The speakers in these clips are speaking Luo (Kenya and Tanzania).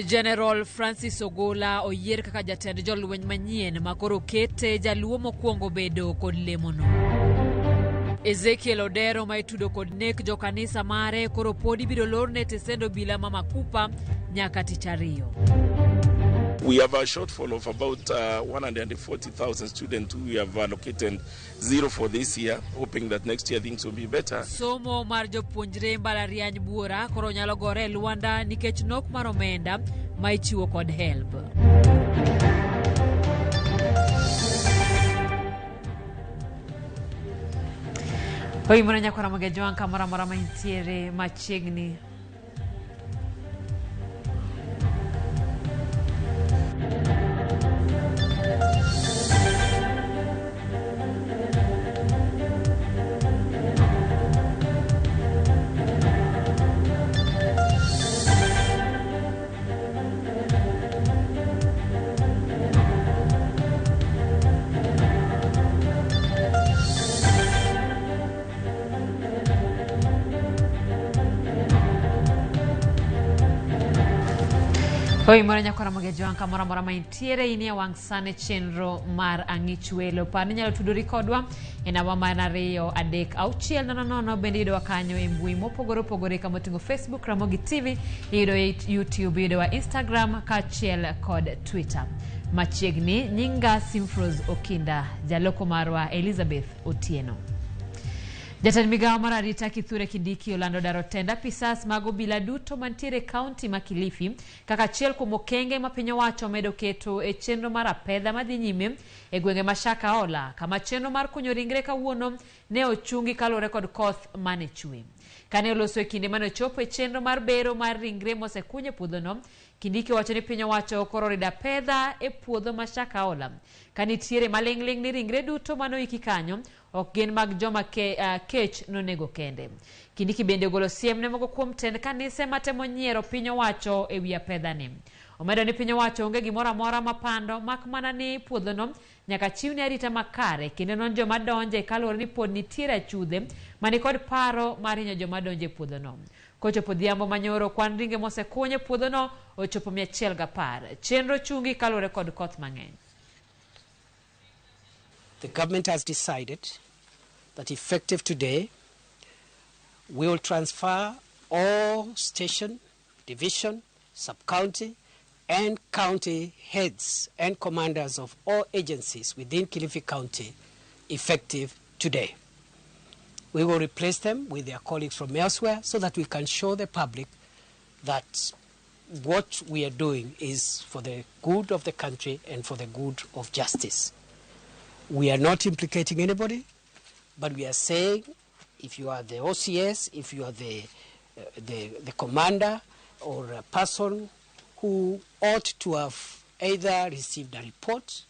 General Francis Ogola oyier kaka jatend jolweny manyien ma koro kete jaluo mokwongo bedo kod lemono. Ezekiel Odero ma itudo kod nek jokanisa mare koro pod ibiro lorne tesend obila ma Makupa nyaka tich ariyo. We have a shortfall of about 140,000 students who we have allocated zero for this year, hoping that next year things will be better. Somo mar jopuonjre mbalariany buora koro nyalo gore e lwanda nikech nok mar omenda ma ichiwo kod HELB. Oimore nyakwara Mogejwang' kamoro amora ma intiere machiegni. Oimore nyakwara Mogejwang' kamoro amora ma intiere in e wang' sane chenro mar Ang'ich Welo. Par ni inyalo tudori kodwa e namba mar 23600 bende iyudowa kanyo e mbui mopogore opogore kama oting'o Facebook, Ramogi TV, iyudo e YouTube, iyudowa Instagram kaachiel kod Twitter. Machiegni nyinga Simfros Okinda, jaloko marwa Elizabeth Otieno. Jatend migawo mar arita Kithure Kindiki olando daro tend apisas mag obila duto mantiere e kaunti ma Kilifi kaka achiel kuom okenge ma piny owacho medo keto e chenro mar apedha madhi nyime e gwenge ma Shakahola kama chenro mar kunyo ringre kawuono ne ochungi kaluwore kod koth mane chwe. Kane oloso e kinde mane ochopo e chenro mar bero mar ringre mosekuny e puodhono, Kindiki owacho ni piny owacho koro orido apedha e puodho ma Shakahola ka nitiere maling'ling' ni ringre duto mane oiki kanyo ok gin mag joma kech nonego kende. Kindiki bende ogolo siem ne moko kuom tend kanise matemo nyiero piny owacho e wi apedhani. Omedo ni piny owacho onge gimoro amora mapando mak mana ni puodhono nyaka chiwne arita makare kendo non joma donje kaluwore ni pod nitiere achudhe manikod paro mar hinyo joma donje e puodhono. Kochopo odhiambo manyoro kwan ringe mosekuny e puodhono ochopo 110. Chenro chungi kaluwore kod koth mang'eny. The government has decided that effective today, we will transfer all station, division, sub-county, and county heads and commanders of all agencies within Kilifi County effective today. We will replace them with their colleagues from elsewhere so that we can show the public that what we are doing is for the good of the country and for the good of justice. We are not implicating anybody, but we are saying if you are the OCS, if you are the commander or a person who ought to have either received a report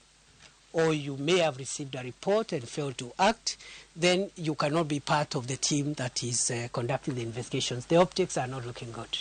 or you may have received a report and failed to act, then you cannot be part of the team that is conducting the investigations. The optics are not looking good.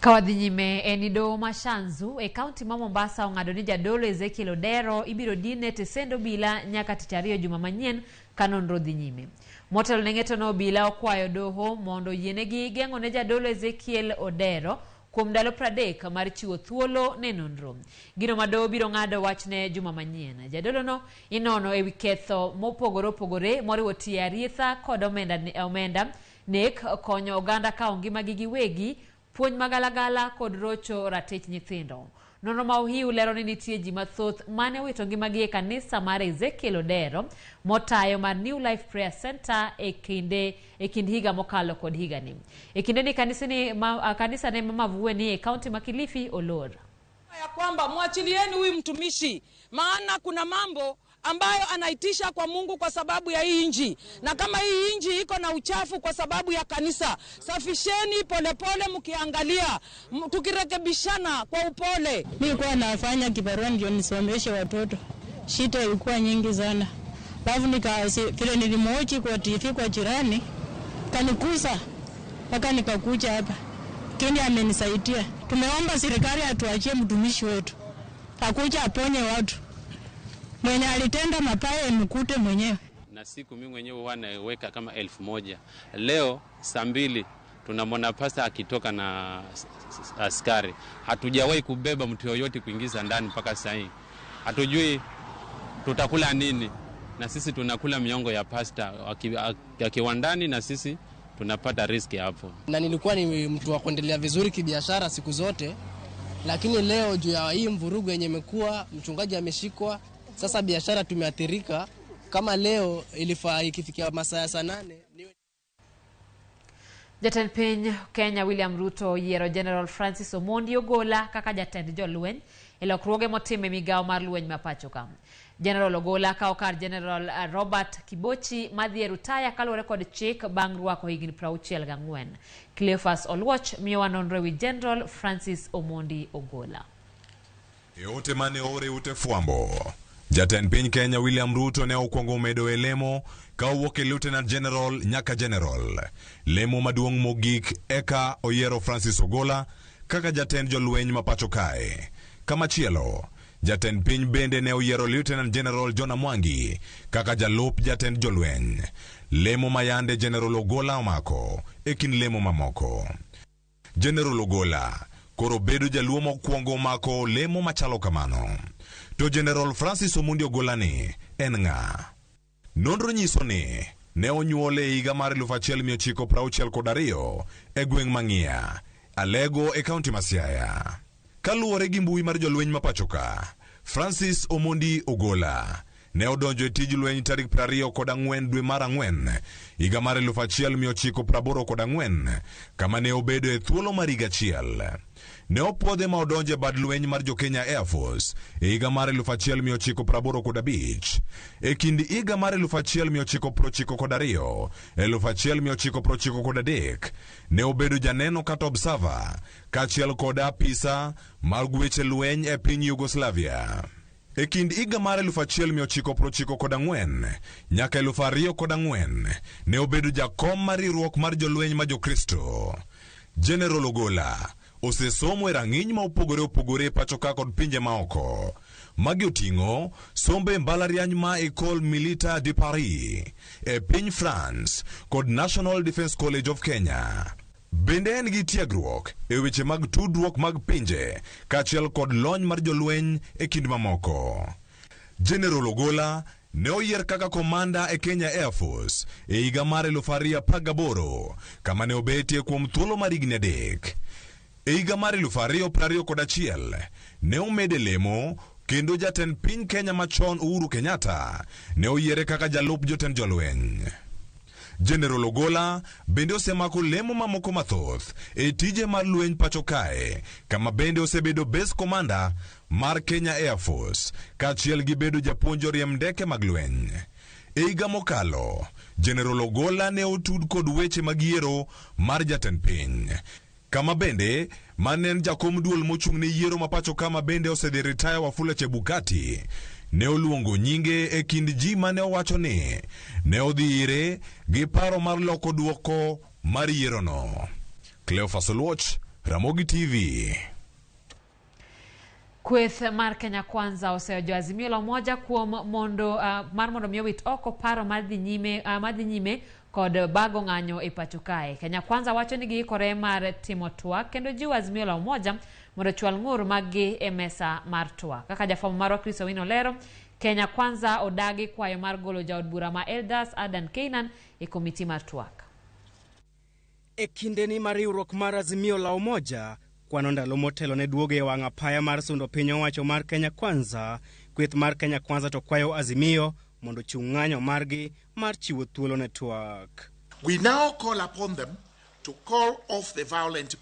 Ka wadhi nyime en ni doho ma Shanzu e kaunti ma Mombasa ong'ado ni jadolo Ezekiel Odero ibiro dine tesend obila nyaka tich ariyo juma manyien ka nonro dhi nyime. Motelo ne ng'etono obila okwayo doho mondo oyienegi geng'o ne jadolo Ezekiel Odero kuom ndalo 30 mar chiwo thuolo ne nonro. Gino ma doho biro ng'ado wachne juma manyien. Jadolono inono ewi ketho mopogore opogore moriwo tiyo e arietha kod omenda, nek, konyo oganda kawo ngimagi giwegi, puonj magalagala kod rocho ratich nyithindo. Nonro ma Ohiu lero ni nitie ji mathoth mane owito ngimagi e kanisa mar Ezekiel Odero motayo mar New Life Prayer Center e kind higa mokalo kod higani. E kindeni kanisa ne ma Mavueni e kaunti ma Kilifi olor. Ya kwamba mwachilieni huyu mtumishi, maana kuna mambo ambayo anaitisha kwa Mungu kwa sababu ya hii inji, na kama hii inji iko na uchafu kwa sababu ya kanisa, safisheni polepole, mkiangalia, tukirekebishana kwa upole. Mimi kwa nafanya kibarua ndio nisomeshe watoto, shida ilikuwa nyingi sana. Alafu vile nilimwochi kwa TV kwa jirani kanikusa mpaka nikakuja hapa, lakini amenisaidia. Tumeomba serikali atuachie mtumishi wetu akuja aponye watu. Mwenye alitenda mabaya mkute mwenyewe. Na siku mimi mwenyewe huwa naweka kama 1000. Leo saa 2 Tunamwona pasta akitoka na askari. Hatujawahi kubeba mtu yoyote kuingiza ndani mpaka sasa hii. Hatujui tutakula nini, na sisi tunakula miongo ya pasta akiwa ndani, na sisi tunapata riski hapo. Na nilikuwa ni mtu wa kuendelea vizuri kibiashara siku zote, lakini leo juu ya hii mvurugu yenye imekuwa, mchungaji ameshikwa, sasa biashara tumeathirika. Kama leo ilifaa ikifikia masaa ya saa 8 niwe Jatend piny Kenya William Ruto oyiero General Francis Omondi Ogola kaka jatend jolweny e lokruoge motim e migawo mar lweny ma pacho ka. General Ogola kawo kar General Robert Kibochi madhi e rutaya kaluwore kod chik bang' rwako higni 64. Cleophas Oluoch miyowa nonro ewi General Francis Omondi Ogola. E ote mane oor e ute fwambo, jatend piny Kenya William Ruto ne okwongo medo e lemo ka owuok e Lieutenant General nyaka General. Lemo maduong' mogik eka oyiero Francis Ogola kaka jatend jolweny ma pacho kae. Kamachielo, jatend piny bende ne oyiero Lieutenant General Jonah Mwangi kaka jalup jatend jolweny. Lemo mayande General Ogola omako e kind lemo mamoko. General Ogola koro bedo jaluo mokwongo mako lemo machalo kamano. To General Francis Omondi Ogola ni en ng'a? Nonro nyiso ni ne onyuole e higa mar 1962 e gweng' Mang'ia, Alego e kaunti ma Siaya. Kaluwore gi mbui mar jolweny ma pacho ka, Francis Omondi Ogola ne odonjo e tij lweny tarik 24 dwe mar 4 higa mar 1984, kama ne obedo e thuolo mar higa achiel. Ne opuodhe ma odonjo e bad lweny mar jo Kenya Air Force e higa mar 1985. E kind higa mar 1992 1993 ne obedo janeno kata observer kaachiel kod apisa mag weche lweny e piny Yugoslavia. E kind higa mar 1994 nyaka 2004 ne obedo jakom mar riwruok mar jolweny ma Jokristo. General Ogola osesomo e rang'iny ma opogore opogore e pacho ka kod pinje maoko. Magi oting'o sombe e mbalariany ma Ecole Militaire de Paris e piny France kod National Defence College of Kenya. Bende en gi tiegruok e weche mag tudruok mag pinje kaachiel kod lony mar jolweny e kind mamoko. General Ogola ne oyier kaka komanda e Kenya Air Force e higa mar 2018, kama ne obetie kuom thuolo mar higni 3. E higa mar 2021 ne omede lemo kendo jatend piny Kenya machon Uhuru Kenyatta ne oyiere kaka jalup jotend jolweny. General Ogola bende osemako lemo mamoko mathoth e tije mar lweny pacho kae, kama bende osebedo base commander mar Kenya Air Force kaachiel gi bedo japuonj oriemb ndeke mag lweny. E higa mokalo, General Ogola ne otud kod weche mag yiero mar jatend piny, kama bende mane en jakom duol mochung' ne yiero ma pacho kama bende osedhi ritaya Wafula Chebukati ne oluongo nyinge e kind ji mane owacho ni ne odhi ire gi paro mar loko duoko mar yierono. Cleophas Oluoch, Ramogi TV. Kweth mar Kenya Kwanza oseyo Azimio la Umoja kuom mondo mar mondo mi owit oko paro mar dhi nyime mar dhi nyime kod bago ng'anyo e pacho kae. Kenya Kwanza wacho ni giikore mar timo twak kendo jiwo Azimio la Umoja mondo ochwal ng'ur mag-gi e mesa mar twak. Kaka jafwambo marwa Chris Owino lero, Kenya Kwanza odagi kwayo mar golo jaod bura ma Eldas Adan Keynan e komiti mar twak. E kindeni mar riwruok mar Azimio la Umoja kwano ndalo motelo ne duogo e wang' apaya mar sundo piny owacho mar Kenya Kwanza, kweth mar Kenya Kwanza to kwayo Azimio mondo chung' ng'anyo margi mar chiwo thuolo ne twak. We now call upon them to call off the violent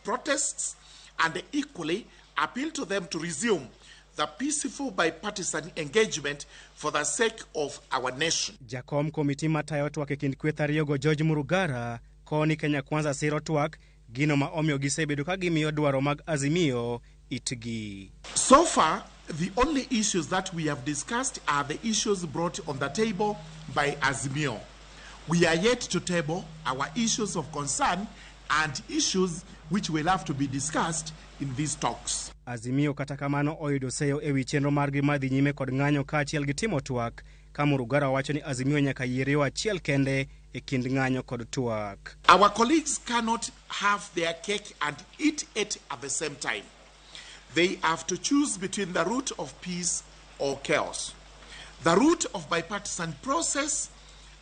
protests and equally appeal to them to resume the peaceful bipartisan engagement for the sake of our nation. Jakom komiti matayo twak e kind kweth ariyogo George Murugara koni Kenya Kwanza siro twak, gino ma omiyo gisebedo ka gimiyo dwaro mag Azimio itgi. So far, the only issues that we have discussed are the issues brought on the table by Azimio. We are yet to table our issues of concern and issues which will have to be discussed in these talks. Azimio kata kamano oyudo seyo ewi chenro margi mar dhi nyime kod ng'anyo kaachiel gi timo twak, ka Murugara wacho ni Azimio nyaka yier yo achiel kende e kind ng'anyo kod twak. Our colleagues cannot have their cake and eat it at the same time. They have to choose between the route of peace or chaos, the route of bipartisan process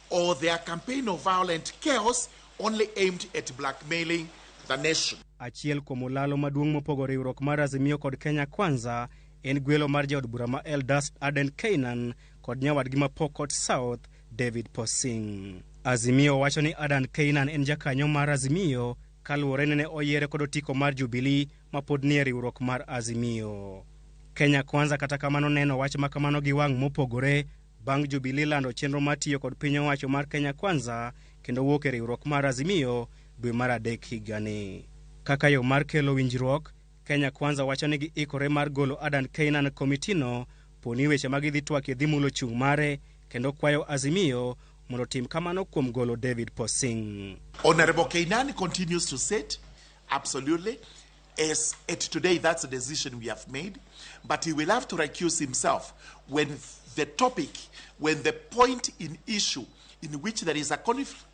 or their campaign of violent chaos only aimed at blackmailing the nation. Achiel kuom olalo maduong' mopogo riwruok mar Azimio kod Kenya Kwanza en gwelo mar jaod bura ma Eldas Aden Keynan kod nyawadgi ma Pokot South David Posing. Azimio wacho ni Adan Keynan en jakanyo mar Azimio kaluwore ni ne oyiere kod otiko mar Jubilee ma pod nie riwruok mar Azimio. Kenya Kwanza kata kamano neno wach ma kamano gi wang' mopogore bang' Jubilee lando chenro mar tiyo kod piny owacho mar Kenya Kwanza kendo wuok e riwruok mar Azimio dwe mar adek higani. Kaka yo mar kelo winjruok, Kenya Kwanza wacho ni giikore mar golo Adan Keynan komitino poni weche ma gidhi twakie dhi mulo chung' mare kendo kwayo Azimio mondo otim kamano kuom golo David Posing. Honorable Keynan continues to sit, absolutely. As at today, that's a decision we have made. But he will have to recuse himself when the topic, when the point in issue in which there is a conflict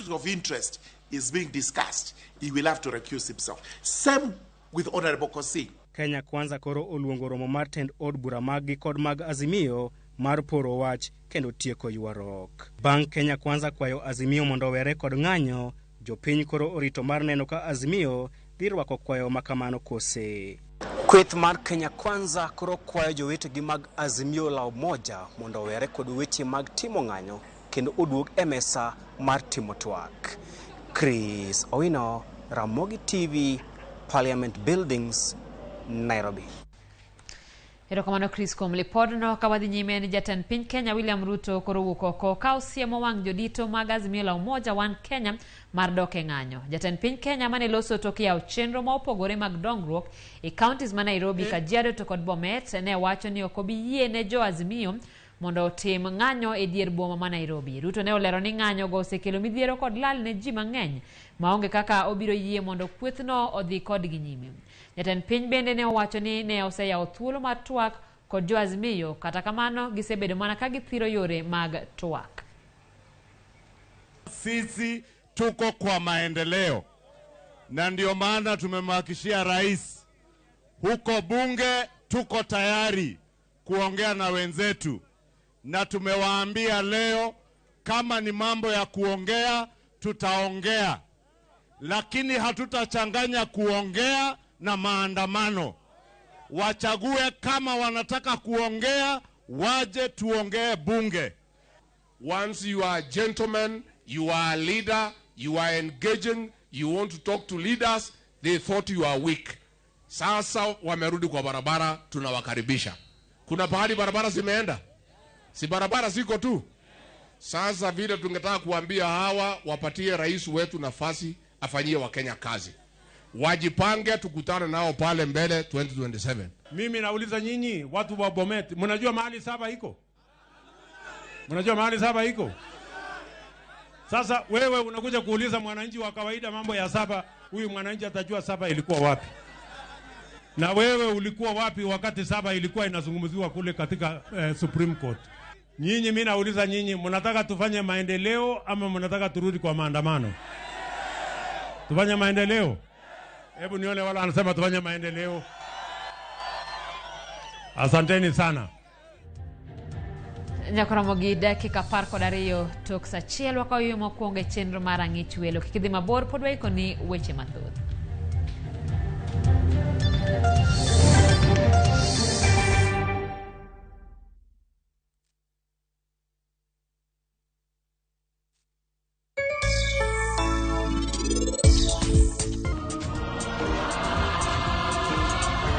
of interest is being discussed, he will have to recuse himself. Same with Honorable Kosing. Kenya Kwanza koro oluongo romo mar tend od bura maggi kod mag Azimio mar poro wach kendo tieko ywaruok. Bang' Kenya Kwanza kwayo Azimio mondo owere kod ng'anyo, jopiny koro orito mar neno ka Azimio dhi rwako kwayo ma kamano kose. Kweth mar Kenya Kwanza koro kwayo jowetegi mag Azimio la Umoja mondo owere kod weche mag timo ng'anyo kendo oduog e mesa mar timo twak. Chris Owino, Ramogi TV, Parliament Buildings, Nairobi. Erokamano Chris kuom lipodno. Ka wadhi nyime ni jatend piny Kenya William Ruto koro owuok oko ka osiemo wang' jodito mag Azimio la Umoja One Kenya mar dok e ng'anyo. Jatend piny Kenya mane loso tok yawo chenro ma opogore mag dongruok e counties ma Nairobi, Kajiado to kod Bomet ne wacho ni ok obi yie ne jo Azimio mondo otim ng'anyo e dier boma ma Nairobi. Ruto ne olero ni ng'anyo go osekelo midhiero kod lal ne ji mang'eny maonge kaka obiro yie mondo kwethno odhi kodgi nyime. Jatend piny bende ne owacho ni ne oseyawo thuolo mar twak kod jo Azimio, kata kamano gisebedo mana ka githiro yore mag twak. Sisi tuko kwa maendeleo na ndio maana tumemhakikishia rais huko bunge tuko tayari kuongea na wenzetu, na tumewaambia leo kama ni mambo ya kuongea tutaongea, lakini hatutachanganya kuongea na maandamano. Wachague kama wanataka kuongea, waje tuongee bunge. Once you are a gentleman, you are a leader, you are engaging, you want to talk to leaders, they thought you are weak. Sasa wamerudi kwa barabara, tunawakaribisha. Kuna pahali barabara zimeenda? Si barabara ziko tu. Sasa vile tungetaka kuambia hawa wapatie rais wetu nafasi afanyie Wakenya kazi. Wajipange, tukutane nao pale mbele 2027. Mimi nauliza nyinyi watu wa Bomet, mnajua mahali saba iko? Mnajua mahali saba iko? Sasa wewe unakuja kuuliza mwananchi wa kawaida mambo ya saba, huyu mwananchi atajua saba ilikuwa wapi? Na wewe ulikuwa wapi wakati saba ilikuwa inazungumziwa kule katika Supreme Court? Nyinyi, mimi nauliza nyinyi, mnataka tufanye maendeleo ama mnataka turudi kwa maandamano? Tufanye maendeleo? Hebu nione wala anasema tufanye maendeleo. Asanteni sana. Nyakoromogi dakika 12 tok saa achiel wakaw yueyo mokwongo e chenro mar Ang'ich Welo. Kik idhi mabor, pod waikoni weche mathoth.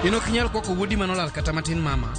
In ok inyal kwako wuodi manolal kata matin mama.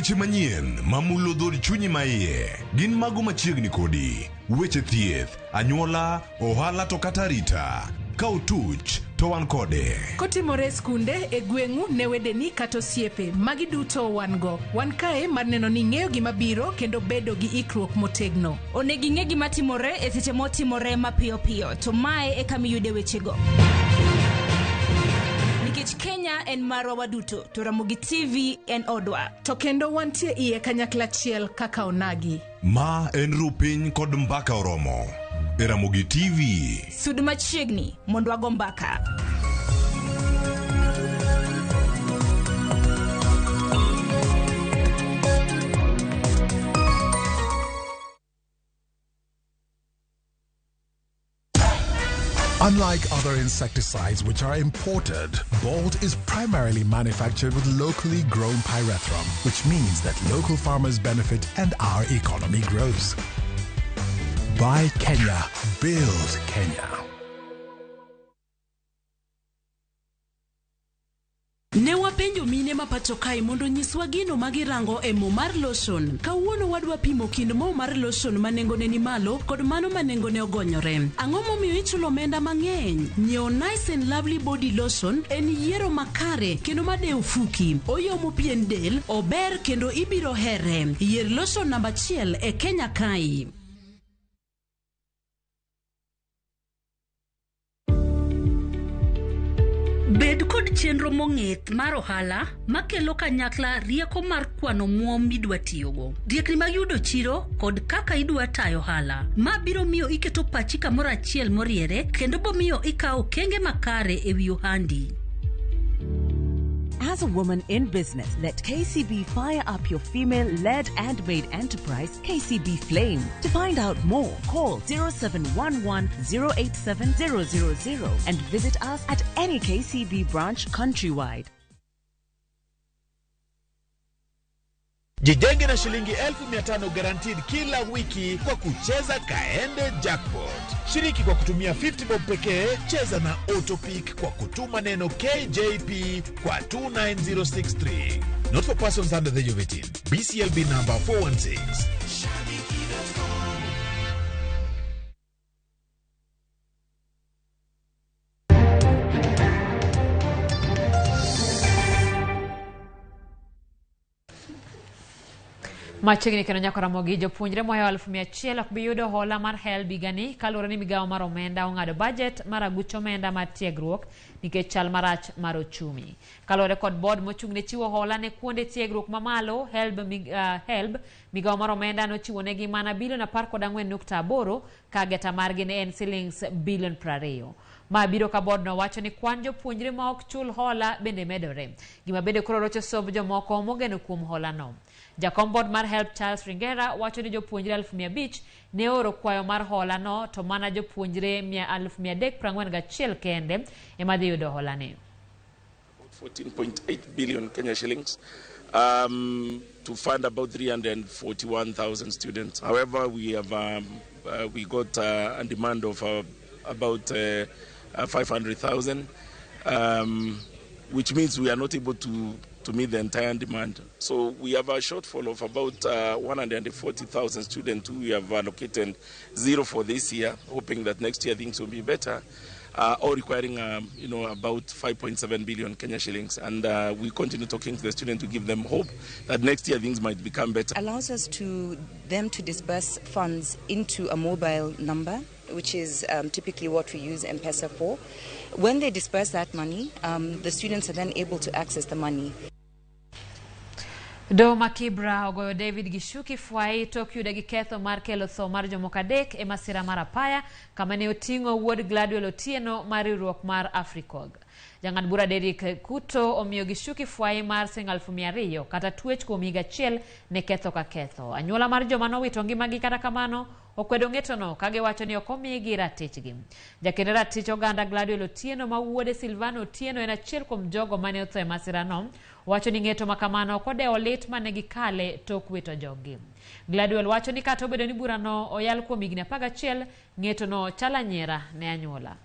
Weche manyien mamulo dhood chunyi maiye gin mago machiegni kodi. Weche thieth, anyuola, ohala to kata arita. Ka otuch to wan kode. Kotimore e skunde, e gweng'u, ne wedeni kata osiepe, magi duto wan go. Wan kae mar neno ni ing'eyo gima biro kendo bedo gi ikruok motegno. Onego ing'e gima timore e seche motimore mapiyo piyo, to mae e kama iyude wechego. Nikech Kenya en marwa waduto, to Ramogi TV en odwa. To kendo wantie iye kanyakla achiel kaka onagi. Ma en ru piny kod mbaka oromo. E Ramogi TV. Sud machiegni mondo wago mbaka. Unlike other insecticides which are imported, Bolt is primarily manufactured with locally grown pyrethrum, which means that local farmers benefit and our economy grows. Buy Kenya, build Kenya. Ne wapenjo mine ma pacho kae mondo onyiswa gino ma girango e mo mar lotion. Kawuono wadwa pimo kind mo mar lotion ma nengone ni malo kod mano ma nengone ogonyore. Ang'o momiyo ichulo omenda mang'eny? Nyiewo Nice and Lovely Body Lotion en yiero makare kendo madewo fuki. Oyomo pien del, ober kendo ibiro here. Yier lotion namba achiel e Kenya kae. Bed kod chenro mong'ith mar ohala makelo kanyakla rieko mar kwano omuom midwa tiyogo, riekni mag yudo chiro kod kaka idwa tayo ohala. Ma biro miyo iketo pachi kamoro achiel moriere kendo bomiyo ikawo okenge makare e wi ohandi. As a woman in business, let KCB fire up your female led and made enterprise, KCB Flame. To find out more, call 0711 087 000 and visit us at any KCB branch countrywide. Jijenge na shilingi 500,000 guaranteed kila wiki kwa kucheza Kaende Jackpot. Shiriki kwa kutumia 50 bob pekee, cheza na Autopick kwa kutuma neno KJP kwa 29063. Not for persons under the age of 18. BCLB number 416. Machiegni kendo nyako Ramogi, jopuonjre mohewo 100,000 ok bi yudo hola mar HELB higani kaluwore ni migawo mar omenda ong'ado bajet mar aguch omenda mar tiegruok nikech chal marach mar ochumi. Kaluwore kod board mochung' ne chiwo hola ne kuonde tiegruok mamalo, HELB, HELB migawo mar omenda nochiwo negi mana bilion 14.8 ka geta margi ne en silings bilion 20. Ma biro ka board no wacho ni kwan jopuonjre ma ok chul hola bende medore. Gima bende koro rocho somb jomoko mogeno kuom hola no. Jakom board mar HELB Charles Ringera wacho ni jopuonjre 500,000 ne oro kwayo mar hola no to mana jopuonjre 341,000 kende ema dhi yudo hola ni. 14.8 billion Kenya shillings to fund about 341,000 students. However, we have we got a demand of about 500,000, which means we are not able to meet the entire demand. So we have a shortfall of about 140,000 students who we have allocated zero for this year, hoping that next year things will be better, or requiring about 5.7 billion Kenya shillings. And we continue talking to the students to give them hope that next year things might become better. Allows us to them to disburse funds into a mobile number, which is typically what we use M-Pesa for. When they disburse that money, the students are then able to access the money. Doho ma Kibra ogoyo David Gishuki fwai tok yude gi ketho mar kelo tho mar jomoko adek e masira mar apaya kama ne oting'o wuod Gladwell Otieno mar riwruok mar Africog. Jang'ad bura Derrick Kuto omiyo Gishuki fwai mar siling 200,000 kata twech kuom higa achiel ne ketho ka ketho. Anyuola mar joma nowito ngimagi kata kamano okwedo ng'etono ka giwacho ni ok omigi ratichgi. Jakend ratich oganda Gladwell Otieno ma wuode Silvano Otieno en achiel kuom jogo mane otho e masirano wacho ni ng'eto makamano ok odewo lit mane gikale tok wito joggi. Gladwell wacho ni kata obedo ni burano oyal kuom higni 11, ng'etono chalo anyiera ne anyuola.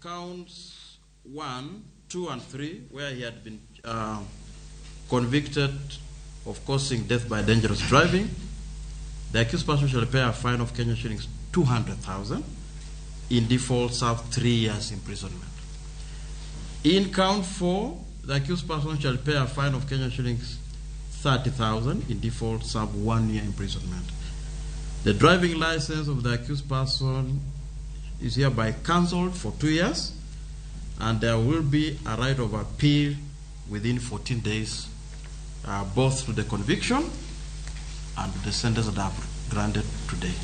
counts 1, 2, and 3, where he had been convicted of causing death by dangerous driving, the accused person shall pay a fine of Kenya shillings 200,000. In default, serve 3 years imprisonment. In count 4, the accused person shall pay a fine of Kenya shillings 30,000. In default, serve 1 year imprisonment. The driving license of the accused person is hereby cancelled for 2 years, and there will be a right of appeal within 14 days, both to the conviction and the sentence that I've granted today.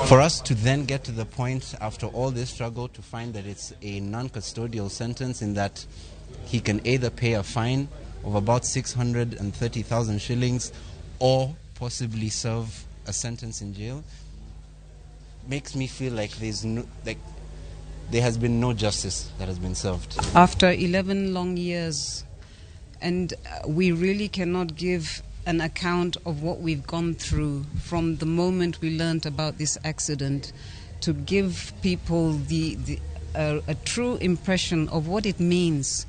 For us to then get to the point after all this struggle to find that it's a non-custodial sentence, in that he can either pay a fine of about 630,000 shillings or possibly serve a sentence in jail, makes me feel like there's no, like there has been no justice that has been served. After 11 long years, and we really cannot give an account of what we've gone through from the moment we learned about this accident, to give people a true impression of what it means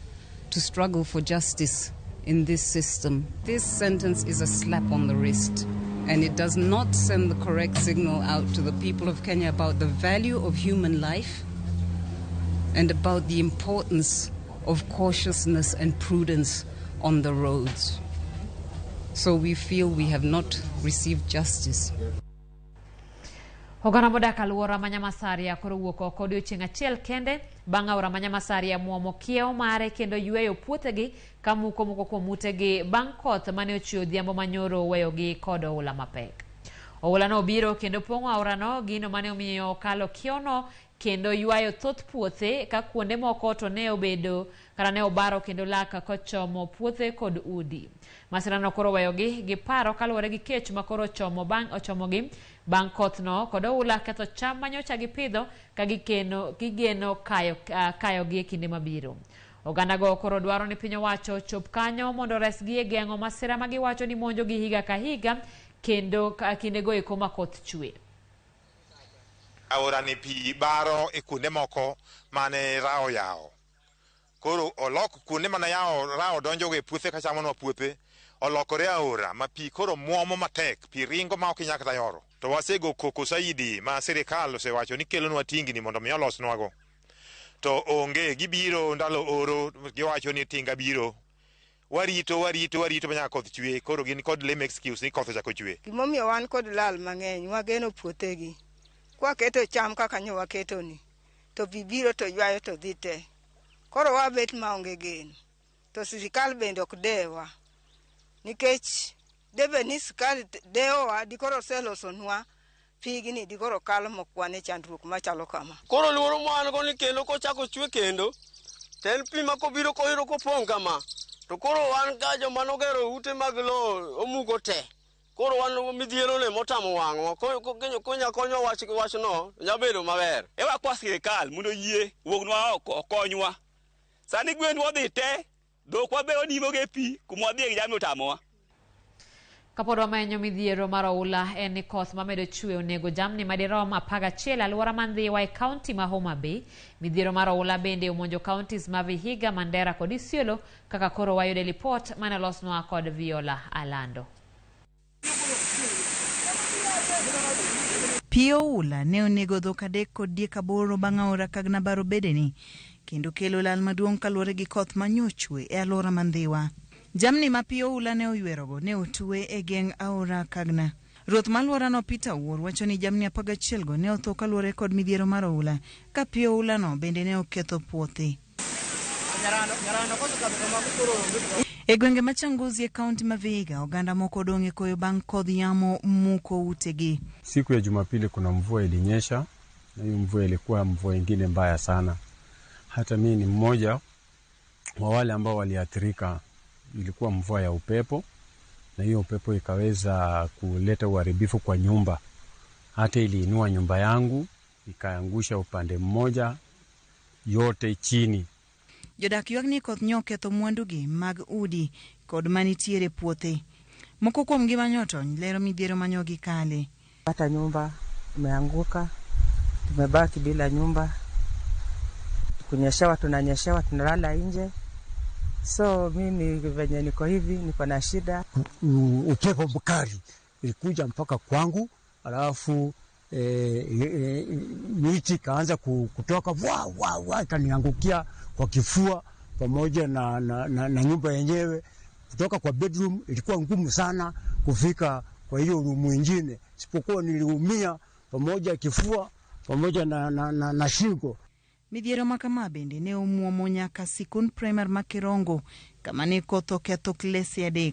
to struggle for justice in this system. This sentence is a slap on the wrist, and it does not send the correct signal out to the people of Kenya about the value of human life and about the importance of cautiousness and prudence on the roads. So we feel we have not received justice. Oganda modak alwora ma Nyamasaria koro wuok oko odiochieng' achiel kende bang' aora ma Nyamasaria muomo kiewo mare kendo yweyo puothegi ka muko moko kuom utegi bang' koth mane ochwe odhiambo manyoro weyogi kod oula mapek. Oula no obiro kendo pong'o aorano, gino mane omiyo okalo kiewono kendo ywayo thoth puothe ka kuonde moko to ne obedo kata ne obaro kendo lak kochomo puothe kod udi. Masirano koro weyogi gi paro kaluwore gi kech ma koro ochomogi bang' kothno kod oula ketho cham manyocha gipidho ka gigeno kayogi e kinde mabiro. Oganda go koro dwaro ni piny owacho ochop kanyo mondo oresgi e geng'o masira ma giwacho ni monjogi higa ka higa kendo kindego eko ma koth chwe. Aora ni pi baro e kuonde moko mane rao yawo. Koro olok kuonde mane yawo rao donjo e puothe ka chamonwa puothe, olokore aora ma pi koro muomo matek, pi ringo ma ok inyal kata yoro. To wasego koko saidi ma sirikal osewacho ni kelonwa tingni mondo mi olosnwago. To onge, gibiro ndalo oro, giwacho ni tinga biro. Warito, warito, warito manyaka koth chwe, koro gin kod lame excuse ni koth ochako chwe. Gimomiyo wan kod lal mang'eny, wageno puothegi. Kwaketo cham kaka nyo waketo ni, to pi biro to ywayo to dhi te. Koro wabet maonge geno. To sirikal bende ok dewa. Nikech debe ni sirikal dewowa, dikoro oselosonwa pigni, dikoro kalo mok wan e chandruok machalo kama. Koro luoro ma wan go ni kendo kochako chwe kendo, to en pi ma kobiro koyudo kopong' kama, to koro wan ka joma nogero ute mag lowo omuko te. Koro wan midhiero ne motamo wang'wa, konya konyo wachno nyalo bedo maber. Ewa kwa sirikal mondo oyie wuognwa oko okonywa. Sani gwendwa odhi te, dhokwa be onimo gi pi kuma wadhiye gi jamni otamowa. Kapod wamenyo midhiero mar oula en ni koth mamedo chwe onego jamni madirom 11 alwora ma Ndhiwa e kaunti ma Homa Bay. Midhiero mar oula bende omonjo counties ma Vihiga, Mandera kod Isiolo kaka koro wayude lipot mane olosnwa kod Viola Alando. Pi oula ne onego dhok 3 kod diek 8 bang' aora Kagna baro bedene kendo kelo lal maduong' kaluwore gi koth manyochwe e alwora ma Ndhiwa. Jamni ma pi oula ne oywerogo ne otwe e geng' aora Kagna. Ruoth ma alworano Peter Wuor wacho ni jamni 11 go ne otho kaluwore kod midhiero mar oula, ka pi oulano bende ne oketho puothe. E gwenge ma Changuzi e kaunti ma Vihiga, oganda moko odong' e koyo bang' kodh yamo muko utegi. Siku ya Jumapili kuna mvua ilinyesha, na hiyo mvua ilikuwa mvua ingine mbaya sana. Hata mimi ni mmoja wa wale ambao waliathirika. Ilikuwa mvua ya upepo, na hiyo upepo ikaweza kuleta uharibifu kwa nyumba. Hata iliinua nyumba yangu, ikaangusha upande mmoja yote chini. Jodak ywak ni koth nyo oketho mwandugi mag udi kod manitiere puothe. Moko kuomgi manyotony lero midhiero manyo gikale. Hata nyumba imeanguka, tumebaki bila nyumba. Kunyeshewa, tunanyeshewa, tunalala nje. So mimi venye niko hivi, niko na shida. Upepo mkali ilikuja mpaka kwangu, alafu miti ikaanza kutoka wa wa wa, ikaniangukia kwa kifua pamoja na nyumba yenyewe. Kutoka kwa bedroom ilikuwa ngumu sana kufika kwa hiyo room nyingine, isipokuwa niliumia pamoja kifua pamoja na shingo. Midhiero ma kama bende ne omuomo nyaka sikund primar ma Kirongo kama ne koth oketho klese 3.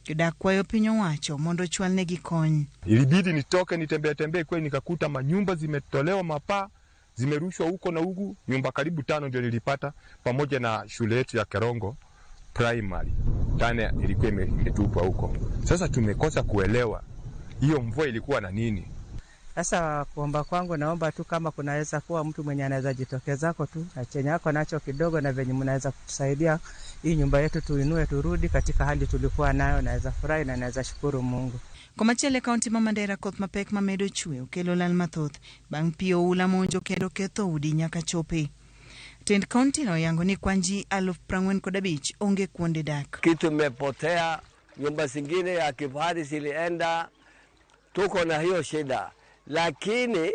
Jodak kwayo piny owacho mondo ochwalnegi kony. Ilibidi nitoke nitembee tembee, kweli nikakuta manyumba zimetolewa mapaa, zimerushwa huko na huku. Nyumba karibu 5 ndio nilipata, pamoja na shule yetu ya Kerongo Primary tena ilikuwa imetupwa huko. Sasa tumekosa kuelewa hiyo mvua ilikuwa na nini. Sasa kuomba kwangu, naomba tu kama kunaweza kuwa mtu mwenye anaweza jitokezako tu na chenye ako nacho kidogo, na venye mnaweza kutusaidia hii nyumba yetu tuinue, turudi katika hali tulikuwa nayo, naweza furahi na naweza shukuru Mungu. Komachielo e kaunti ma Mandera, koth mapek mamedo chwe okelo lal mathoth bang' pi oula monjo kendo ketho udi nyaka chope. Tend kaunti no oyango ni kwan ji 45,000 onge kuonde dak. Kitu imepotea, nyumba zingine ya kifahari zilienda, tuko na hiyo shida. Lakini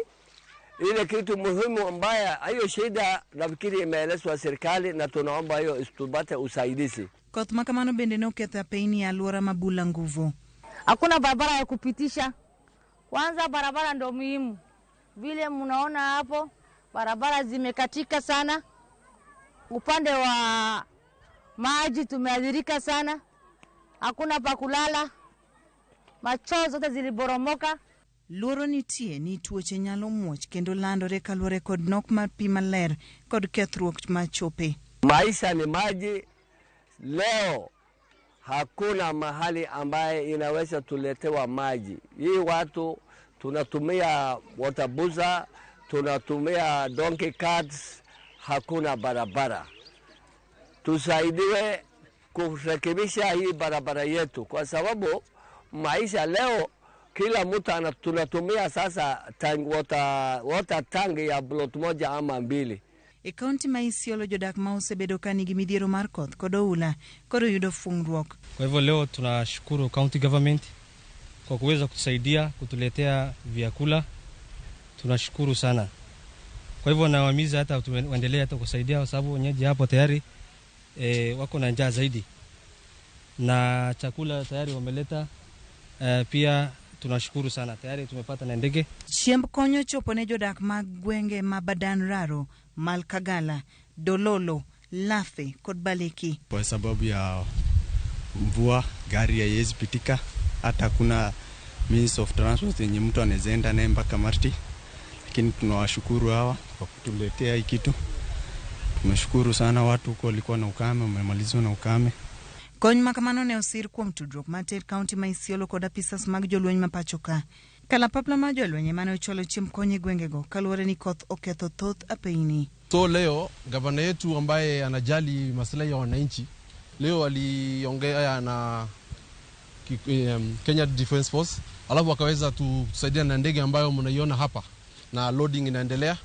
ile kitu muhimu mbaya, hiyo shida nafikiri imeelezwa serikali na tunaomba hiyo tupate usaidizi. Koth ma kamano bende ne oketho apeyni e alwora ma Bula Nguvu. Hakuna barabara ya kupitisha. Kwanza barabara ndo muhimu. Vile mnaona hapo, barabara zimekatika sana. Upande wa maji tumeathirika sana. Hakuna pa kulala. Machoo zote ziliboromoka. Luoro nitie ni tuoche nyalo muoch kendo landore kaluwore kod nok mar pi maler kod kethruok mar chope. Maisha ni maji. Leo hakuna mahali ambaye inaweza tuletewa maji. Hii watu tunatumia water boozer, tunatumia donkey carts, hakuna barabara. Tusaidiwe kurekebisha hii barabara yetu, kwa sababu maisha leo kila mtu tunatumia sasa tank, water tank ya plot 1 ama 2. E kaunti ma Isiolo, jodak ma osebedo ka nigi midhiero mar koth kod oula koro yudo fungruok. Kwa hivyo leo tunashukuru county government kwa kuweza kutusaidia kutuletea vyakula, tunashukuru sana. Kwa hivyo nawahimiza hata waendelee hata kusaidia, kwa sababu wenyeji hapo tayari wako na njaa zaidi na chakula tayari wameleta. Pia tunashukuru sana, tayari tumepata na ndege. Chiemb konyo chopo ne jodak mag gwenge ma Badan Raro, Malkagala, Dololo, Lafe kod Baliki. Kwa sababu ya mvua gari haiwezi pitika, hata kuna means of transport yenye mtu anaweza enda naye mpaka Marti, lakini tunawashukuru hawa kwa kutuletea hii kitu. Tumeshukuru sana, watu huko walikuwa na ukame, wamemalizwa na ukame. Kony ma kamano ne osir kuom tudruok matir kaunti ma Isiolo kod apisas mag jolweny ma pacho ka. Kalapapla mar jolweny ema ne ochwalo chiemb kony e gwengego kaluwore ni koth oketho thoth apeyni. So leo gavana yetu ambaye anajali maslahi ya wananchi leo aliongea na Kenya Defence Force, alafu akaweza tusaidia na ndege ambayo mnaiona hapa na loading inaendelea.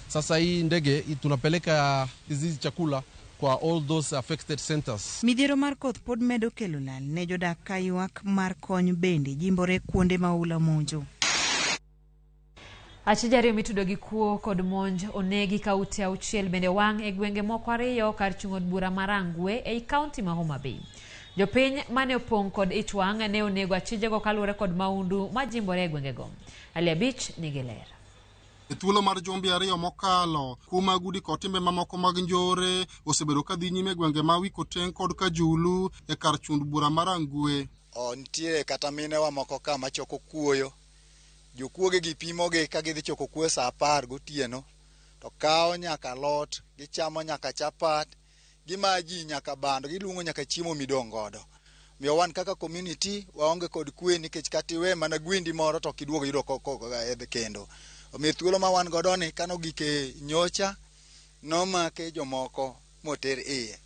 Sasa hii ndege tunapeleka hizi chakula kwa all those affected centers. Midhiero mar koth pod medo kelo lal ne jodak ka ywak mar kony bende jimbore kuonde ma oula monjo. Achije ariyo mitudo gi kuo kod monj onegi ka ute 6 bende wang' e gwenge moko 2 kar chung' od bura ma Rangwe ei kaunti ma Homa Bay. Jopiny mane opong' kod ich wang' ne onego achijego kaluwore kod maundu majimbore e gwengego. Ali Abich nigi ler. E thuolo mar jumbe 2 mokalo, kuo mag udi kod timbe mamoko mag njore osebedo ka dhi nyime e gwenge ma Wikoteng' kod Kajulu e kar chund bura ma Rangwe. Nitie kata minewa moko ka machoko kuoyo. Jokuoge gi pimogi ka gidhi choko kuoyo saa 10 gotieno, to kawo nyaka alot, gichamo nyaka chapat, gimayo ji nyaka bando, giluongo nyaka chiemo midong' godo. Omiyo wan kaka community waonge kod kwe, nikech kata iwe mana gwendi moro to ok iduog yudo kendo. Omiyo thuolo ma wan godo ni kano gike nyocha nomake jomoko moter iye.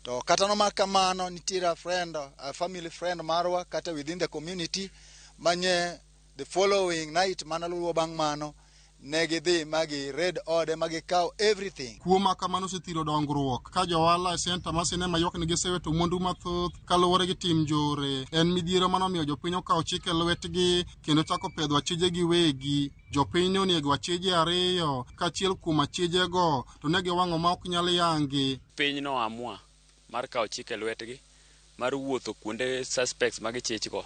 To kata nomak kamano, nitiere a friend, a family friend marwa kata within the community manye the following night mana luwo bang' mano Ne gidhi ma gi-raid ode ma gikawo everything. Kuo ma kamano osethiro dongruok ka johala e senta mar sinema ywak ni gisewito mwandu mathoth kaluwore gi tim njore. En midhiero manomiyo jopiny okawo chik e lwetgi kendo chako pedho achije giwegi. Jopiny ne onego achije ariyo kaachiel kuom achijego to ne giwang'o ma ok nyal yangi. Piny noamua mar kawo chik e lwetgi mar wuotho kuonde suspects ma gichichgo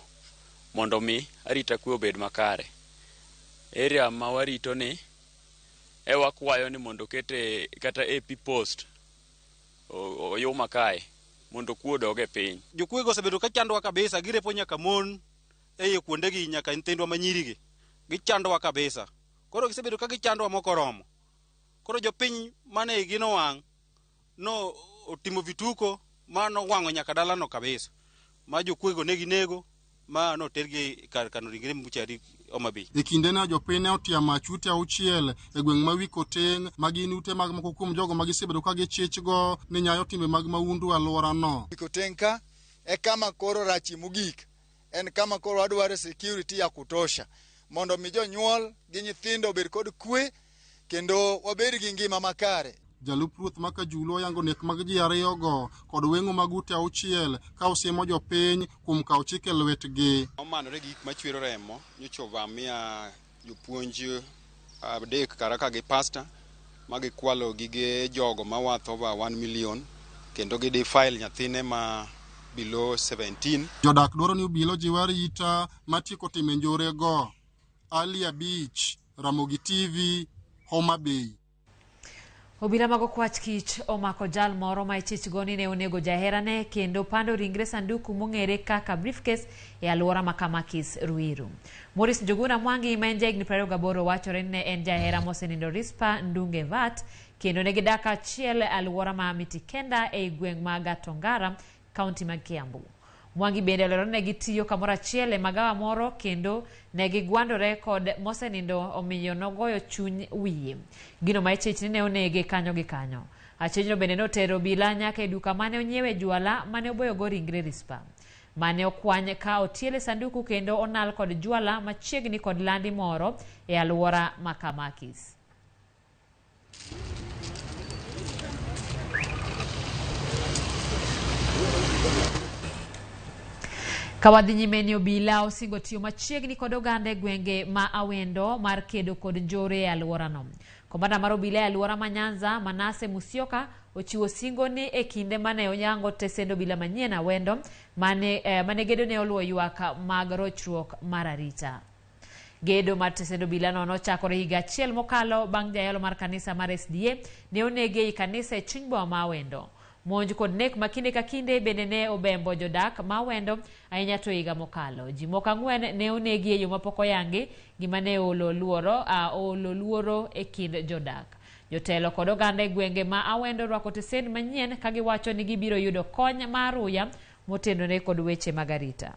mondo mi arita kwe obed makare. Area ma warito ni e wakwayo ni mondo okete kata AP post oyuma kae mondo kuo odog e piny. Jokuoge osebedo ka chandowa kabisa, girepo nyaka mon e kuondegi nyaka nyithindwa ma nyirigi. Gichandowa kabisa. Koro gisebedo ka gichandowa mokoromo. Koro jopiny mane igi nowang' no otimo vituko ma nowang'o nyaka dalano kabisa. Ma jokuoge ne ginego ma notergi kar kano ringre mbuchari Homa Bay. E kindeno jopiny ne otiyo mach ute auchiel e gweng' ma Wikoteng' ma gin ute mag moko kuom jogo ma gisebedo ka gichichgo ni nyayo timbe mag mahundu e alworano. Wikoteng' ka e kama koro rachie mogik. En kama koro wadwaro security ya kutosha mondo mi jonyuol gi nyithindo obed kod kwe kendo wabed gi ngima makare. Jalup ruoth ma Kajulu oyango nek mag ji ariyogo kod weng'o mag ute auchiel ka osiemo jopiny kuom kawo chik e lwetgi. Omanore gi gik machwero remo nyocha ovamia jopuonj adek karaka gi pasta ma gikwalo gige jogo ma worth over 1 million kendo gi defile nyathine ma below 17. Jodak dwaro ni obila ojiw arita matieko time njorego. Ali Abich, Ramogi TV, Homa Bay. Obila mag okwach kich omako jal moro ma ichichgo ni ne onego jaherane kendo pando ringre sanduku mong'ere kaka briefcase e alwora ma Kamakis, Ruiru. Maurice Njuguna Mwangi ma en jahigni 28 wachore ni ne en jahera mosenindo Rispa Ndunge Vat kendo ne gidak achiel e alwora ma Mitikenda ei gweng' ma Gatongara, kaunti ma Kiambu. Mwangi bende olero ni ne gitiyo kamoro achiel e magawa moro kendo ne gigwandore kod mosenindo omiyo nogoyo chuny wiye. Gino ma ichich ni ne onege kanyo gi kanyo. Achijno bende notero obila nyaka e duka mane onyiewe jwala mane oboyogo ringre Rispa. Mane okwany ka otiel e sanduku kendo onal kod jwala machiegni kod landi moro e alwora ma Kamakis. Kawadhi nyime ni obila osingo tiyo machiegni kod oganda e gwenge ma Awendo mar kedo kod njore e alworano. Komanda mar obila e alwora ma Nyanza, Manase Musyoka, ochiwo singo ni e kinde mane oyango tesend obila manyien Awendo, mane gedo ne oluwo ywak mag rochruok mar arita. Gedo mar tesend obilano nochakore higa achiel mokalo bang' jayalo mar kanisa mar SDA ne onege ei kanisa e chuny boma ma Awendo. Monj kod nek ma kinde ka kinde bende ne obembo jodak ma Awendo ahinya to higa mokalo. Ji moko ang'wen ne onegi e yo mapok oyangi gima ne oolo luoro e kind jodak. Jotelo kod oganda e gwenge ma Awendo rwako tesend manyien ka giwacho ni gibiro yudo kony ma aruya motenore kod weche mag arita.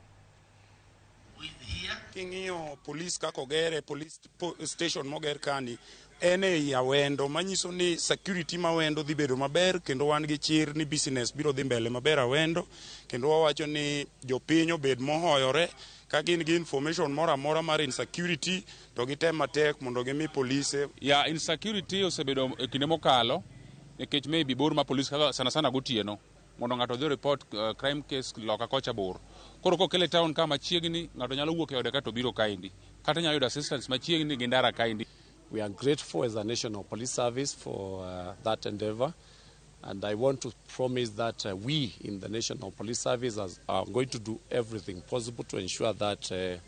King'iyo police kaka ogere, police station moger kani en ei Awendo, manyiso ni security ma Awendo dhi bedo maber kendo wan gi chir ni business biro dhi mbele maber Awendo, kendo wawacho ni jopiny obed mohoyore ka gin gi information moro amora mar insecurity to gitem matek mondo gimi polise. Ya insecurity osebedo e kinde mokalo nikech maybe bor ma police kaka sana sana gotieno mondo ng'ato odhi report crime case loka kocha bor. Koro kokele town ka machiegni, ng'ato nyalo wuok e ode kato biro kaendi. Kata nyalo yudo assistance machiegni gi ndara kaendi. We are grateful as a National Police Service for that endeavor. And I want to promise that we in the National Police Service are going to do everything possible to ensure that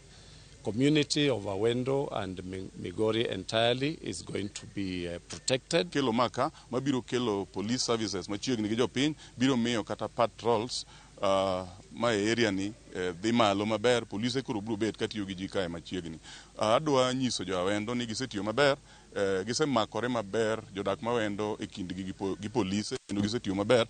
community of Awendo and Migori entirely is going to be protected. Kelo maka mabiro kelo police services machiegni gi jopiny biro miyo kata patrols ma e area ni dhi malo maber, polise koro biro bet katiyo gi ji kae machiegni. Adwa nyiso jo Awendo ni gisetiyo maber, gisemakore maber jodak ma Awendo e kindgi gi polise kendo gisetiyo maber.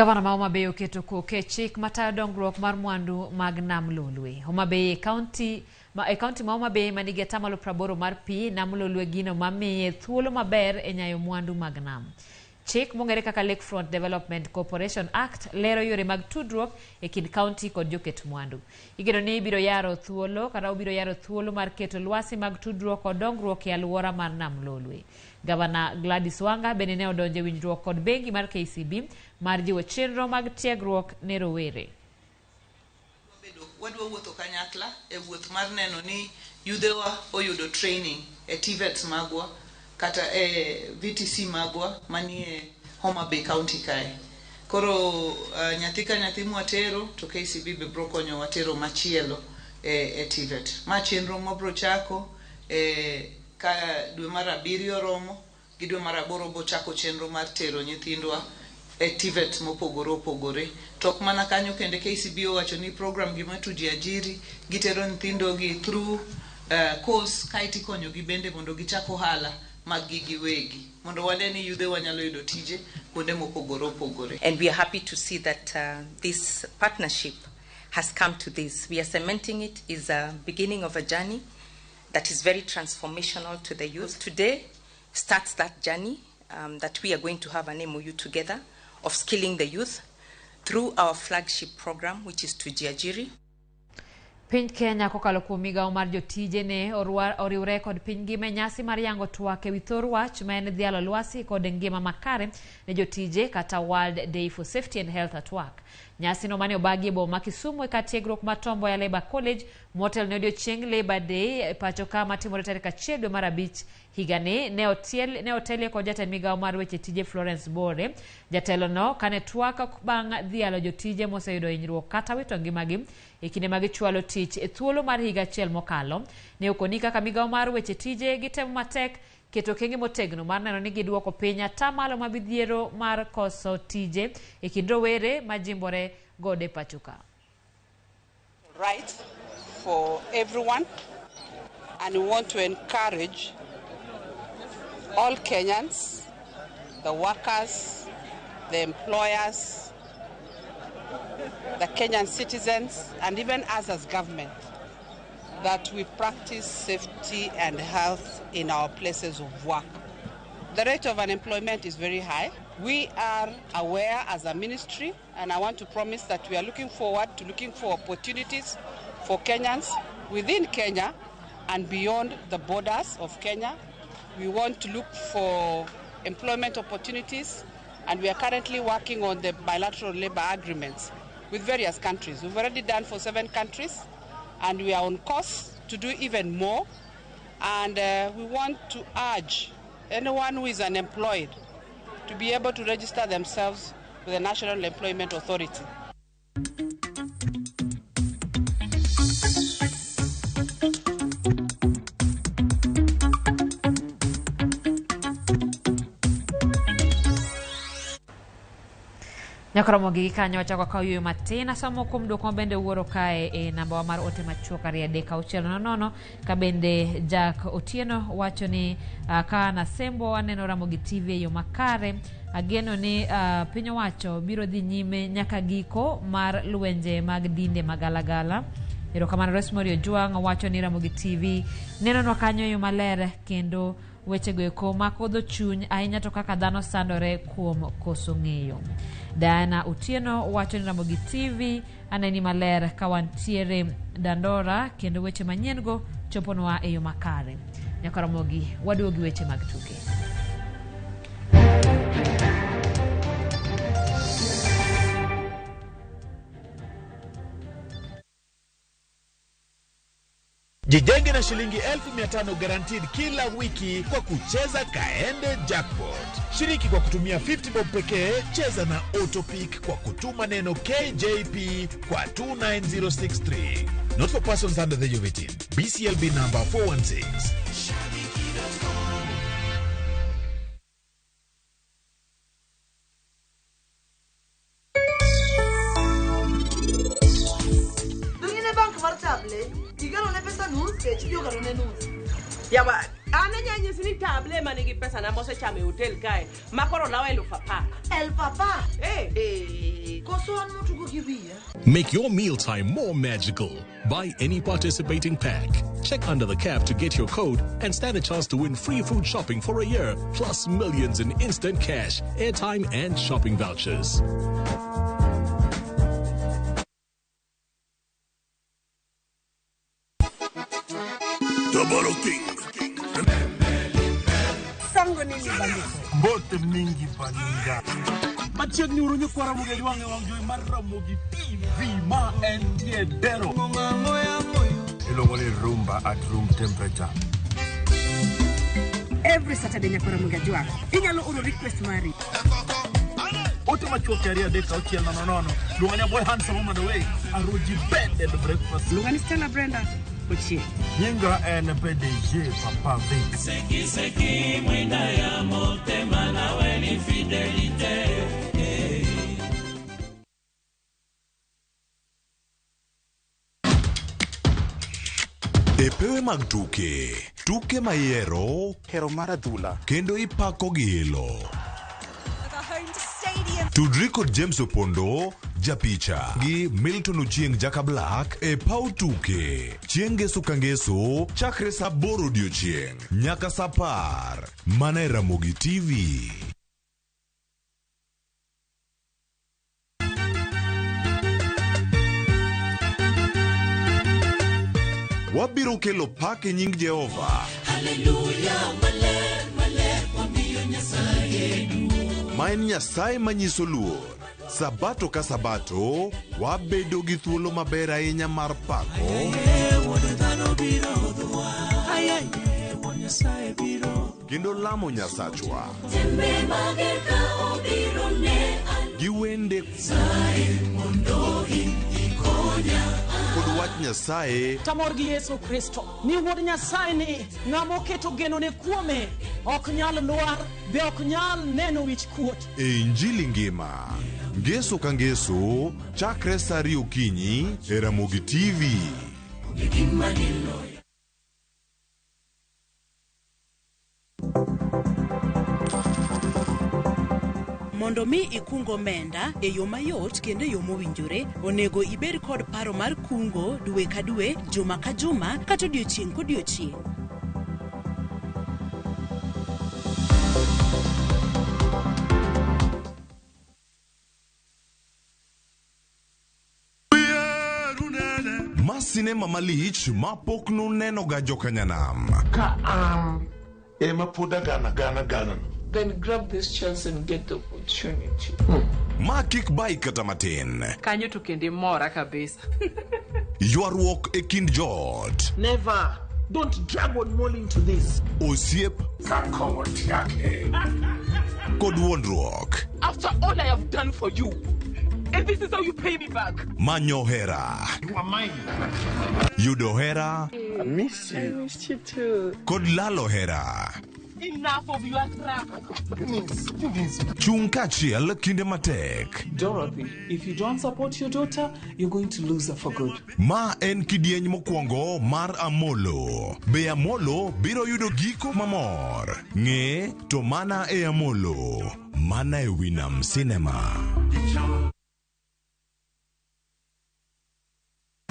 Gavana ma Homa Bay oketo koke chik matayo dongruok mar mwandu mag Nam Lolwe. Homa Bay e kaunti ma e kaunti ma Homa Bay manigi atamalo 80 mar pi, Nam Lolwe gino mamiye thuolo maber e nyayo mwandu mag nam. Chik mong'ere kaka Lakefront Development Corporation Act lero yore mag tudruok e kind kaunti kod joket mwandu. Igeno ni ibiro yaro thuolo kata obiro yaro thuolo mar keto lwasi mag tudruok kod dongruok e alwora mar Nam Lolwe. Gavana Gladys Wanga bende ne odonjo e winjruok kod bengi mar KCB mar jiwo chenro mag tiegruok ne rowere. Wadwa wuotho kanyakla e wuoth mar neno ni yudhewa oyudo training e TVETs magwa kata e VTC magwa manie Homa Bay County kae. Koro nyathi ka nyathi mwatero to KCB be bro konyowa tero machielo e TVET. Ma chenro mwabro chako ka dwe mar 7 romo gi dwe mar 8 bochako chenro mar tero nyithindwa e TVET mopogore opogore. To ok mana kanyo kende, KCB owacho ni program gi mar Tujiajiri gitero nyithindo gi through course kaeto ikonyogi bende mondo gichak ohala mag gi giwegi mondo wane ni yudhe wanyalo yudo tije kuonde mopogore opogore. And we are happy to see that this partnership has come to this. We are cementing it is a beginning of a journey that is very transformational to the youth. Today starts that journey that we are going to have an MOU together of skilling the youth through our flagship program, which is Tujiajiri. Piny Kenya kokalo kuom migawo mar jotije ne oriwre kod piny ngima e nyasi mar yango twak ewi thor wach ma en dhialo lwasi kod ngima makare ne jotije kata World Day for Safety and Health at Work. Nyasi no mane obagi e boma ma Kisumu e kar tiegruok mar Tom Mboya Labour College motelo ne odiochieng Labour Day pacho ka matimore tarik 1 dwe mar 5 higani ne otelie kod jatend migawo mar weche tije Florence Bore. Jatelo no kane twak bang' dhialo jotije moseyudo hinyruok kata wito ngimagi e kinde ma gichwalo tich e thuolo mar higa achiel mokalo ne okoni kaka migawo mar weche tije gitemo matek keto okenge motegno mar neno ni giduoko piny atamalo mabidhiero mar koso tije e kind rowere majimbore gode pacho ka. Right for everyone, and we want to encourage all Kenyans, the workers, the employers, the Kenyan citizens, and even us as government, that we practice safety and health in our places of work. The rate of unemployment is very high. We are aware as a ministry, and I want to promise that we are looking forward to looking for opportunities for Kenyans within Kenya and beyond the borders of Kenya. We want to look for employment opportunities, and we are currently working on the bilateral labor agreements with various countries. We've already done for 7 countries, and we are on course to do even more. And we want to urge anyone who is unemployed to be able to register themselves with the National Employment Authority. Nyakoromo gi kanyo wachako kawo yueyo matin. Asomo kuom duoko ma bende wuoro kae e namba wa mar ote machuok 2 3 6 0 0 ka bende Jack Otieno wacho ni ka nasembo aneno Ramogi TV e yo makare. Ageno ni piny owacho biro dhi nyime nyaka giko mar lwenje mag dinde magalagala. Erokamano. Rosemary Ojwang wacho ni Ramogi TV nenonwa kanyo e yo maler kendo wechego eko mako dho chuny ahinya to kaka dhano sandore kuom koso ng'eyo. Diana Otieno wacho ni Ramogi TV aneni maler ka wantiere Dandora kendo weche manyien go choponwa e yo makare. Nyaka Ramogi waduogi weche mag tuke. Jijenge na shilingi 1500 guaranteed kila wiki kwa kucheza Kaende Jackpot. Shiriki kwa kutumia 50 bob pekee, cheza na Autopick kwa kutuma neno KJP kwa 29063. Not for persons under the age of 18. BCLB number 416. Yawa, An anya nyisi ni table manigi pesa na mosechamo e hotel kae ma koro lawo 10,000. 10,000? Eh. Eh. Koso an motugo gi wiya. Make your mealtime more magical. Buy any participating pack. Check under the cap to get your code and stand a chance to win free food shopping for a year, plus millions in instant cash, airtime, and shopping vouchers. Double King. Sango nini bandiko? Mbote mingi baninga. Machiegni uru nyikwa Ramogi Ajwang' e wang' jowi mar Ramogi TV ma entie Dero. Iluongo ni rumba at room temperature. Every Saturday nyakwa Ramogi Ajwang'. Inyalo oro request mari. Ote machuok 2 3 6 0 0. Luonga ni Boy Handsome Woman Away. Aruji Bed and Breakfast. Luonga ni Stella Brenda. Ochie. Nyinga en PDG Papa Vic. Seki seki mwinda ya motema nawe ni fidelite. E pewe mag tuke, tuke mayiero, hero mar adhula, kendo ipako gi ilo. Tudri kod James Opondo, japicha, gi Milton Ochieng' Jaka Black e paw tuke. Chieng' ngeso ka ngeso, chakre saa 8 odiochieng' nyaka saa 10. Mana e Ramogi TV. Wabiro kelo pak e nying Jehova. Haleluya, maler, maler, wamiyo Nyasaye duong'. Ma en Nyasaye manyiso luor. Sabato ka sabato, wabedo gi thuolo maber ahinya mar pako kendo lamo Nyasachwa gi wende kod wach Nyasaye. Tamor gi Yesu Kristo ni wuod Nyasaye ni ng'ama oketo genone kuome ok nyal lwar be ok nyal neno wich kuot. E Injili ngima ngeso ka ngeso chakre saa 2 okinyi e Ramogi TV. Mondo mi ikung omenda e yo mayot kendo e yo mowinjore, onego ibed kod paro mar kungo dwe ka dwe, juma ka juma, kata odiochieng' kodiochieng'. Ma sinema malich ma pok nuneno ga jokanyanam. Ka an ema pod agana gana gana. Then grab this chance and get the opportunity. Ma kik bai kata matin. Kanyo to kendo imora kabisa. Ywaruok e kind joot. Never. Don't drag one more into this. Osiep. Kod wuondruok. After all I have done for you, and this is how you pay me back. Manyo hera. You are mine. Yudo hera. I miss you. I miss you too. Kod lalo hera. Enough of your crap. Please, please. Chung kaachiel kinde matek. Dorothy, if you don't support your daughter, you're going to lose her for good. Ma en kidieny mokwongo mar Amolo. Be Amolo biro yudo giko mamor? Ng'e to mana e Amolo. Mana e Winam Cinema.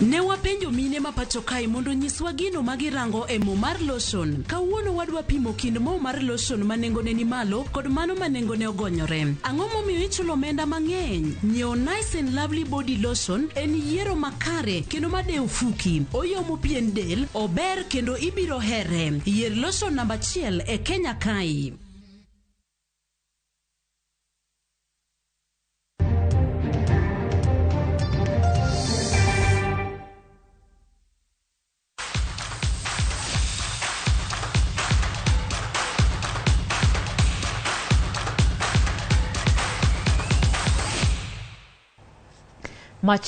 Ne wapenjo mine ma pacho kae mondo nyiswa gino ma girango e mo mar lotion. Kawuono wadwa pimo kind mo mar lotion ma nengone ni malo kod mano ma nengone ogonyore. Ang'o momiyo ichulo omenda mang'eny? Nyiewo Nice and Lovely Body Lotion en yiero makare kendo madewo fuki. Oyomo pien del, ober kendo ibiro here. Yier lotion namba 1 e Kenya kae. Mach